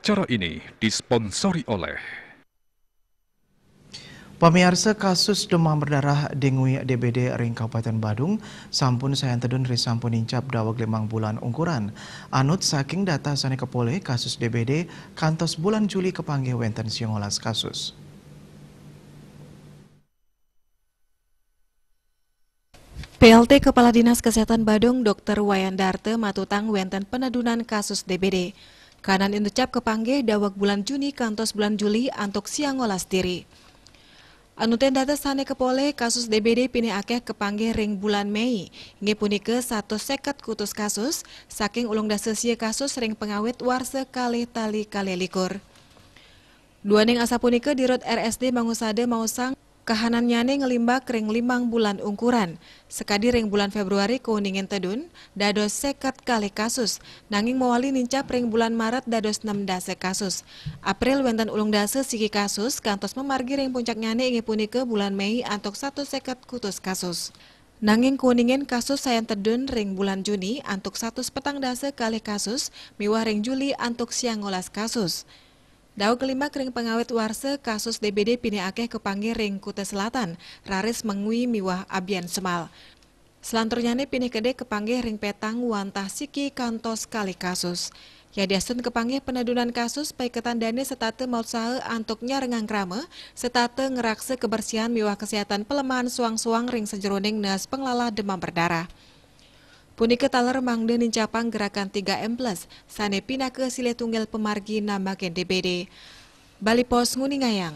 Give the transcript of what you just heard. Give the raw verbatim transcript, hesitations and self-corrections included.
Acara ini disponsori oleh Pamiarsa, kasus demam berdarah dengui D B D ring Kabupaten Badung sampun sayan tedun ri sampun nincap daweg limang bulan ungkuran. Anut saking data sane kapoleh, kasus D B D kantos bulan Juli kapanggih wenten siangolas kasus. P L T Kepala Dinas Kesehatan Badung, Dokter Wayan Darte, matutang wenten penedunan kasus D B D. Kanan indecap kapanggih daweg bulan Juni kantos bulan Juli antuk siangolas diri. Anuten data sane kapoleh, kasus D B D pinih akeh kapanggih ring bulan Mei, inggih punika satus seket kutus kasus, saking ulung dasa sia kasus ring pangawit warsa kalih tali kalih likur. Duaning asapunika, Dirut R S D Mangusada maosang kahanannyane nglimbak ring limang bulan ungkuran. Sakadi ring bulan Februari kauningin tedun dados seket kalih kasus, nanging mawali nincap ring bulan Maret dados nem dasa kasus. April wenten ulung dasa siki kasus, kantos mamargi ring puncaknyane inggih punika bulan Mei antuk satus seket kutus kasus. Nanging kauningin kasus sayan tedun ring bulan Juni antuk satus petang dasa kalih kasus miwah ring Juli antuk siangolas kasus. Daweg limang ring pangawit warsa, kasus D B D pinih akeh kapanggih ring Kuta Selatan, raris Mengwi miwah Abiansemal. Salanturnyane pinih kedek kapanggih ring petang wantah siki kantos kalih kasus. Yadiastun kapanggih penedunan kasus, paiketan dane setata mautsaha antuk nyarengang krama, setata ngraksa kebersihan miwah kesehatan pelemahan suang-suang ring sajeroning neas panglalah demam berdarah. Punika taler mangda nincapang gerakan tiga M plus, sane pinaka silih tunggil pamargi nambakin D B D. Bali Post nguningayang,